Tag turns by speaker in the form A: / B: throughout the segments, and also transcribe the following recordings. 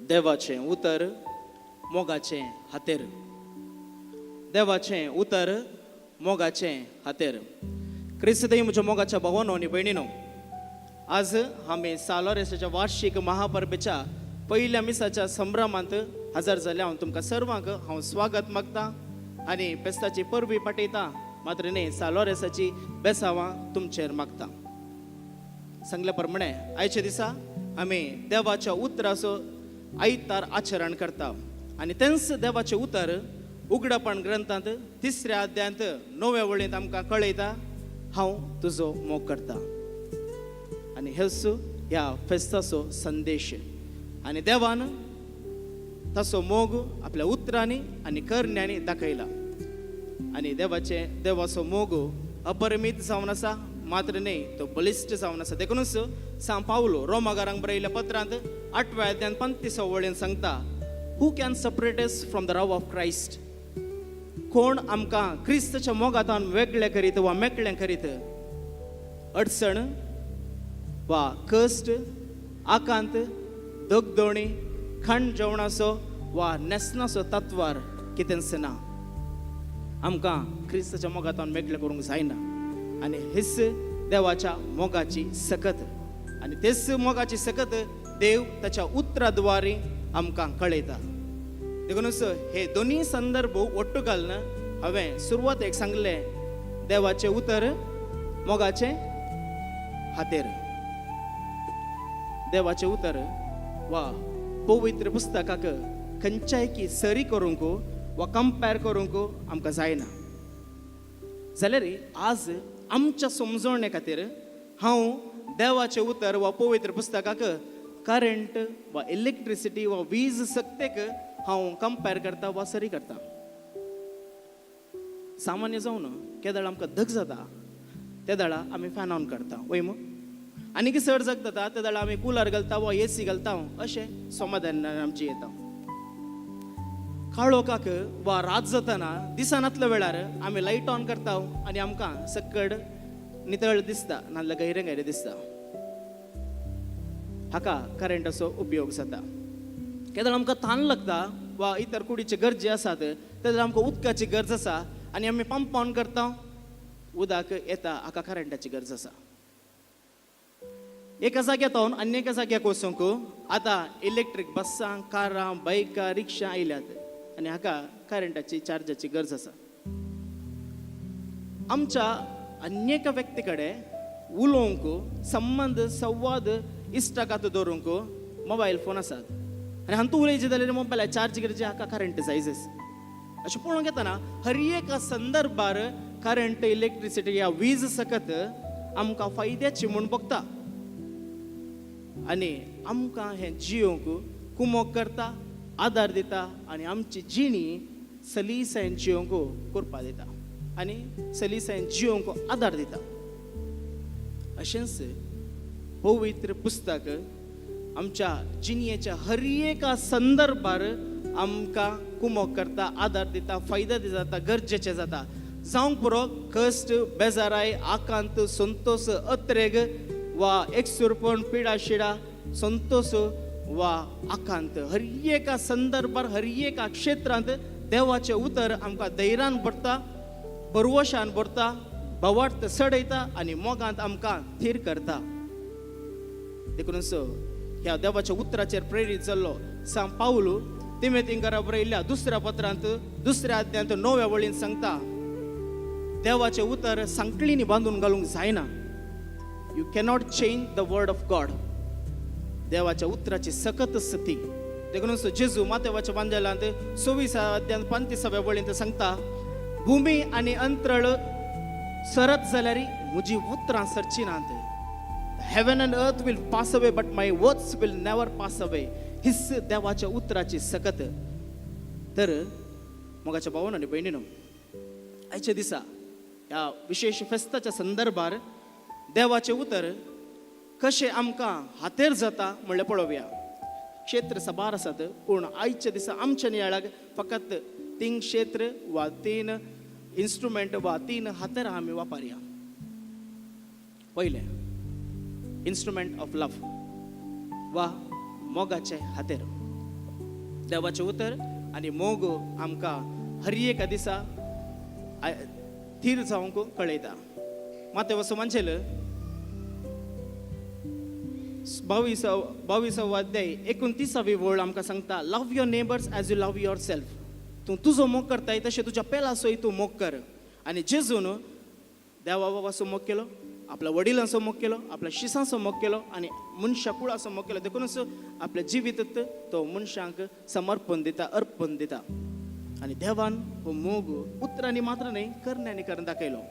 A: देवाचें उतर मोगाचें हातेर. देवाचें उतर मोगाचें हातेर. क्रिस्तदेव म्हज्या मोगाच्या भावानो आनी भयणीनो, आज आमी सालोरेसाच्या वार्षिक महापरबेच्या पयल्या मिसाच्या संभ्रमांत हजर जाल्या. हांव तुमकां सर्वांक हांव स्वागत मागता आनी पेस्ताची परबी पाठयता, मात्र न्ही, सालोरेसाची बेसावां तुमचेर मागता. सांगल्या प्रमाणे आयच्या दिसा आमी देवाच्या उतराचो आयतार आचरण करता आनी तेंच देवाचें उतर उगडापण ग्रंथांत तिसऱ्या अध्यायांत णव्या वळींत आमकां कळयता, हांव तुजो मोग करता. आनी हेच ह्या फेस्ताचो संदेश. आनी देवान ताचो मोग आपल्या उतरांनी आनी करण्यांनी दाखयला. आनी देवाचे देवाचो मोग अपरिमीत जावन आसा, मात्र न्ही, तो बलिश्ट जावन आसा. देखूनच सांत पावलो रोमागारांक बरयल्ल्या पत्रांत आठव्या अध्यायांत 35व्या वळीन सांगता, "Who can separate us from the love of Christ?" कोण आमकां क्रिस्तच्या मोगातान वेगळे करीत वा मेकळें करीत? अडचण वा कश्ट, आकांत, दगदोणी, खाण जेवणाचो वा न्हेसणाचो तत्वार, कितेंच ना आमकां क्रिस्ताच्या मोगातान मेकळें करूंक जायना. आनी हीच देवाच्या मोगाची सकत आनी तेच मोगाची सकत देव ताच्या उतरा द्वारे आमकां कळयता. देखूनच हे दोनूय संदर्भ ಒಟ್ಟು घालून हांवें सुरवातेक सांगलें, देवाचें उतर मोगाचें हातेर. देवाचें उतर वा पवित्र पुस्तकाक खंयच्याय की सरी करूंक वा कंपेर करूंक आमकां जायना. जाल्यार आज आमच्या समजवणे खातीर हांव देवाचें उतर वा पवित्र पुस्तकाक करंट वा इलेक्ट्रिसिटी वा वीज सक्तेक हांव कंपेर करता वा सरी करता. सामान्य जावन केदळ आमकां धग जाता, ते वेळा आमी फॅन ऑन करता, वय मू? आनी चड जग जाता, ते वेळा आमी कुलर घालता वा एसी घालता. अशें समाधान आमची येता. काळोखाक वा रात जाताना, दिसनातल्या वेळार आमी लायट ऑन करता आनी आमकां सकड नितळ दिसता, नाजाल्यार गैरें गैरें दिसता. हाका करंटाचो उपयोग जाता. केन्ना आमकां तान लागता वा इतर कुडीचे गरजे आसात, तेन्ना आमकां उदकाची गरज आसा आनी आमी पंप ऑन करता, उदक येता. हाका करंटाची गरज आसा. एका जाग्यार आनी एका जाग्याक वचूंक आतां इलेक्ट्रीक बसां, कारां, बायकां, रिक्षा आयल्यात आनी हाका करंटाची चार्जाची गरज आसा. आमच्या अन्य एका व्यक्ती कडेन उलोवंक, संबंद, संवाद, इश्टागात दवरूंक मोबायल फोन आसात आनी हांतू उलयचे जाल्यार मोबायलाक चार्ज गरजे, हाका करंट जायजच. अशें पळोवंक येतना हर एका संदर्भार करंट, इलेक्ट्रिसिटी या वीज सकत आमकां फायद्याची म्हूण बघता आनी आमकां हें जियोंक कुमोक करता, आदार दिता आनी आमची जिणी सलीसायन जियोंक करपा दिता आनी सलीसायन जियोंक आदार दिता. अशेंच पवित्र पुस्तक आमच्या जिणयेच्या हर एका संदर्भार आमकां कुमोक करता, आदार दिता, फायदा जाता, गरजेचें जाता. जावंक पुरो कश्ट, बेजाराय, आकांत, संतोष, अत्रेग वा एकसुरपण, पिडा शिडा, संतोष वा आकांत, हर एका संदर्भार, हर एका क्षेत्रांत देवाचें उतर आमकां धैर्यान भरता, भरवशान भरता, भावार्थ चडयता आनी मोगांत आमकां थीर करता. देखूनच ह्या देवाच्या उतराचेर प्रेरीत जाल्लो सांत पावलू तिमेतिंकरा बरयल्ल्या दुसऱ्या पत्रांत दुसऱ्या अध्यायांत णव्या वळीन सांगता, देवाचें उतर सांकळींनी बांदून घालूंक जायना. You cannot change the word of God. देवाच्या उतराची सकत ती. देखूनच जेजू मातेवाच्या बांदेलांत 26 अध्यायांत 35व्या वळींत सांगता, भूमी आनी अंतरळ सरत जाल्यार म्हजी उतरां सरची नात. Heaven and earth will pass away, but my words will never pass away. हीच देवाच्या उतराची सकत. तर मोगाच्या भावान आनी भयणीनो, आयच्या दिसा ह्या विशेश फेस्ताच्या संदर्भार देवाचें उतर कशें आमकां हातेर जाता म्हणलें पळोवया. क्षेत्र साबार आसात, पूण आयच्या दिसा आमच्या नियाळाक फकत तीन क्षेत्र वा तीन इन्स्ट्रुमेंट वा तीन हातेरां आमी वापरया. पयलें, इन्स्ट्रुमेंट ऑफ लव वा मोगाचे हातेर. देवाचें उतर आनी मोग आमकां हर एका दिसा थीर जावंक कळयता. मातेव सुवांजेल 22वो अध्याय 29वी वळ आमकां सांगता, love your neighbours as you love yourself. तूं तुजो मोग करताय तशें तुज्या पेलासोय तूं मोग कर. आनी जेजून देवा बाबाचो मोग केलो, आपल्या वडिलांचो मोग केलो, आपल्या शिसांचो मोग केलो आनी मनशा कुळाचो मोग केलो. देखूनच आपल्या जिवीत तो मनशांक समर्पण दिता, अर्पण दिता. आनी देवान हो मोग उतरांनी मात्र न्हय, करण्यांनी करून दाखयलो.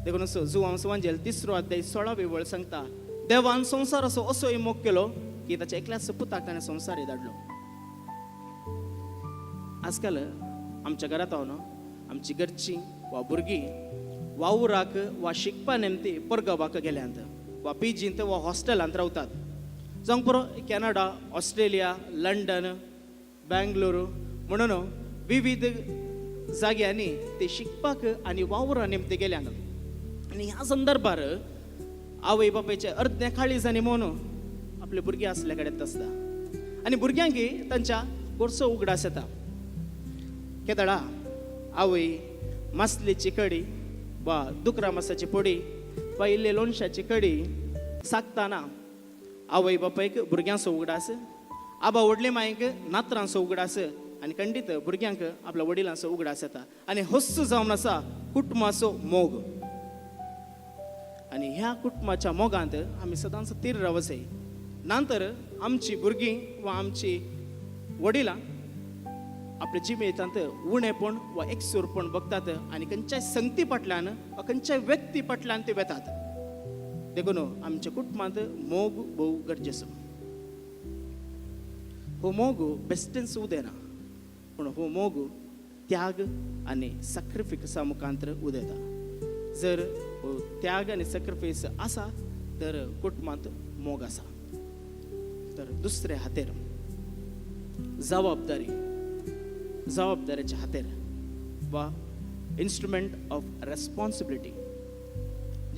A: देखूनच जुवांव सुवांजेल 3रो अध्याय 16वी वळ सांगता, देवान संवसाराचो असोय मोग केलो की ताच्या एकल्याच पुताक ताणें संवसारी धाडलो. आजकाल आमच्या घरांत न्हू आमची घरचीं वा भुरगीं वावराक वा शिकपा नेमती परगांवाक गेल्यांत वा पिजींत वा हॉस्टेलांत रावतात. जावंक पुरो कॅनडा, ऑस्ट्रेलिया, लंडन, बेंगलोर म्हणून विविध जाग्यांनी ते शिकपाक आनी वावरा निमती गेल्यान. आनी ह्या संदर्भार आवय बापायचे अर्दें काळीज आनी म्हणून आपले भुरगीं आसल्या कडेन आसता आनी भुरग्यांक तांच्या गोरसो उगडास येता. केदळा आवय मासलेची कडी वा दुकरा मासाची पोडी वा इल्ले लोणशाची कडी सागताना आवय बापायक भुरग्यांचो उगडास, आबा व्हडले मायक नातरांचो उगडास आनी खंडीत भुरग्यांक आपल्या वडिलांचो उगडास येता. आनी हस्स जावन आसा कुटुंबाचो मोग. आनी ह्या कुटुंबाच्या मोगांत आमी सदांच तीर रावचें. नंतर आमची भुरगीं वा आमची वडिलां आपल्या जिवितांत उणेपण वा एकसूरपण बघतात आनी खंयच्याय संगती फाटल्यान वा खंयच्याय व्यक्ती फाटल्यान ते वेतात. देखून आमच्या कुटुंबांत मोग भोव गरजेचो. हो मोग बेस्टेंस उदयना, पूण हो मोग त्याग आनी सॅक्रिफिसा मुखांतर उदयता. जर हो त्याग आनी सॅक्रिफायस आसा तर कुटुंबांत मोग आसा. तर दुसरे हातेर जबाबदारी, जबाबदारीच्या हातेर वा इन्स्ट्रुमेंट ऑफ रेस्पॉन्सिबिलिटी.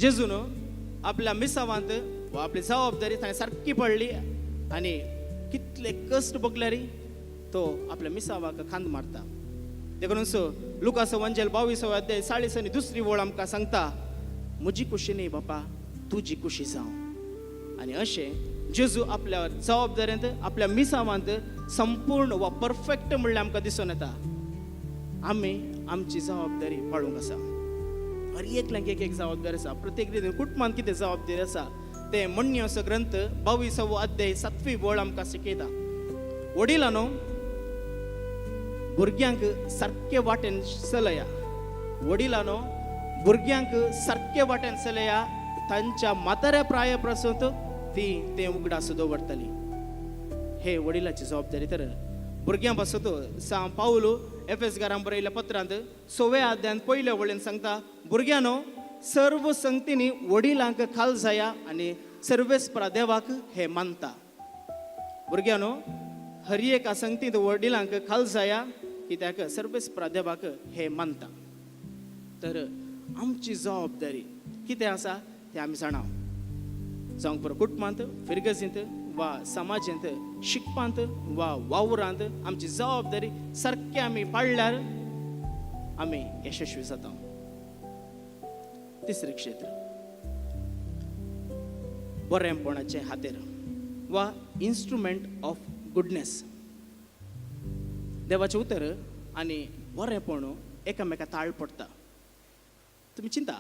A: जेजून आपल्या मिसावांत वा आपली जबाबदारी ताणें सारकी पडली आनी कितले कश्ट भोगल्यार तो आपल्या मिसावाक खांद मारता. देखून लुकास वंजेल 22 अध्याय 40 आनी 2 वळ आमकां सांगता, म्हजी कुशी न्ही बापा, तुजी कुशी जावं. आनी अशें जेजू आपल्या जबाबदारेंत आपल्या मिसावांत संपूर्ण वा परफेक्ट म्हणल्यार आमकां दिसून येता. आमी आमची जबाबदारी पाळूंक आसा. हर एकल्याक एक एक जबाबदारी आसा. प्रत्येक रितीन कुटुंबांत कितें जबाबदारी आसा तें म्हणण्याचो ग्रंथ 22वो अध्याय 7वी वळ आमकां शिकयता. वडिलांनो, भुरग्यांक सारके वाटेन चलया. वडिलांनो, भुरग्यांक सारके वाटेन चलया. तांच्या म्हाताऱ्या प्राया पासून ती तें उगडास दवरतली. हे वडिलाची जबाबदारी. तर भुरग्यां पासत सांव पावलो एफएस घरां बरयल्या पत्रांत 6व्या अध्यायांत 1 वळीन सांगता, भुरग्यांनो सर्व संगतींनी वडिलांक खाल जाया आनी सर्वेस्परा देवाक हे मानता. भुरग्यांनो हर एका संगतींत वडिलांक खाल जाया कित्याक सर्वेस्परा देवाक हे मानता. तर आमची जबाबदारी कितें आसा तें आमी जाणा. जावंक पुरो कुटुंबांत, फिरगजींत वा समाजेंत, शिकपांत वा वावरांत आमची जबाबदारी सारकी आमी पाळल्यार आमी यशस्वी जाता. तिसरें क्षेत्र बरेंपणाचें हातेर वा इन्स्ट्रुमेंट ऑफ गुडनेस. देवाचें उतर आनी बरेंपण एकामेका ताळ पडटा. तुमी चिंता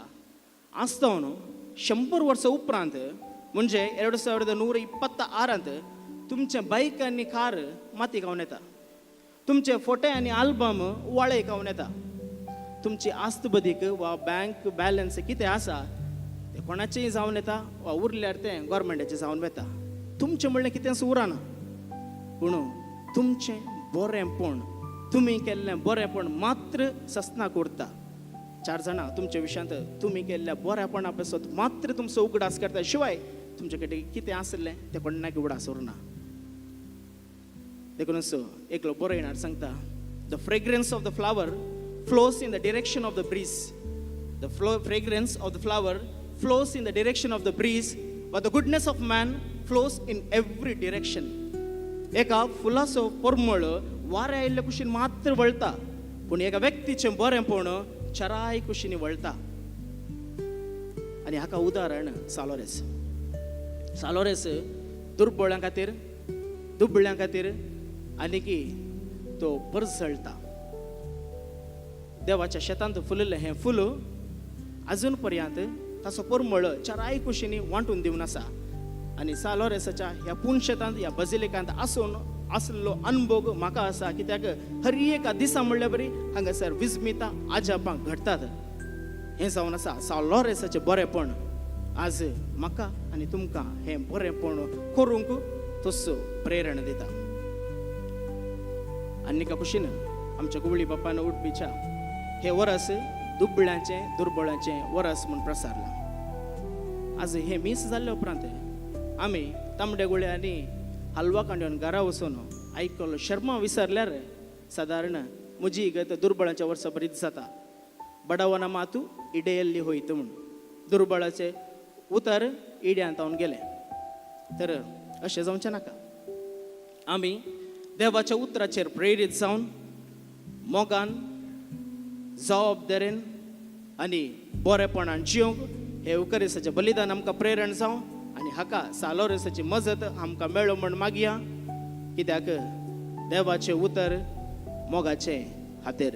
A: आसता न्हू 100 वर्सां उपरांत म्हणजे 2126 तुमचें बायक आनी कार माती खावन येता, तुमचे फोटे आनी आल्बम वाळे खावन येता, तुमची आस्त बदीक वा बँक बॅलन्स कितें आसा तें कोणाचेंय जावन येता वा उरल्यार तें गोवोरमेंटाचें जावन वता. तुमचें म्हणलें कितेंच उरना, पूण तुमचें बरेंपण, तुमी केल्लें बरेंपण मात्र ससनाक उरता. 4 जाणां तुमच्या विशयांत तुमी केल्ल्या बऱ्यापणा पासत मात्र तुमचो उगडास करता, शिवाय तुमचे कडेन कितें आसलें तें कोणाक उगडास उरना. देखूनच एकलो बरो येणार सांगता, the fragrance of the flower flows in the direction of the breeze. The fragrance of the flower flows in the direction of the breeze, but the goodness of man flows in every direction. एका फुलाचो परमळ वारें आयिल्ल्या कुशीन मात्र वळटा, पूण एका व्यक्तीचें बरेंपण चाराय कुशींनी वळटा. आनी हाका उदाहरण सालोरेस. सालोरेस दुर्बळां खातीर, दुबळ्यां खातीर आनीकी तो परजळटा. देवाच्या शेतांत फुलिल्लें हें फूल अजून पर्यंत ताचो परमळ चाराय कुशींनी वांटून दिवन आसा. आनी सालोरेसाच्या ह्या पूण शेतांत, ह्या बजिलिकांत आसून आसलो अनभोग म्हाका आसा, कित्याक हर एका दिसा म्हणल्यार बरी हांगासर विस्मिता आजापां घडटात. हें जावन आसा सालोरेसाचें बरेंपण. आज म्हाका आनी तुमकां हें बरेंपण करूंक तसो प्रेरणा दिता. आनी एका कुशीन आमच्या गुवळी बापान उडपीच्या हे वरस दुबळ्यांचें दुर्बळांचें वरस म्हूण प्रसारलां. आज हें मीस जाल्ले उपरांत आमी तांबड्या गुळे आनी हलवा कांड्यान घरा वचून आयकलो शर्मा विसरल्यार सादारण म्हजी गत दुर्बळांच्या वर्सा बरीच जाता. बडावना मातू इडेयल्ली होयत म्हूण दुर्बळाचें उतर इड्यांत जावन गेलें. तर अशें जावचें नाका. आमी देवाच्या उतराचेर प्रेरीत जावन मोगान, जबाबदारेन आनी बरेपणान जिवंक हे उकरेसाचें बलिदान आमकां प्रेरण जावं आनी हाका सालोरेसाची मजत आमकां मेळो म्हूण मागया, कित्याक देवाचें उतर मोगाचें हातेर.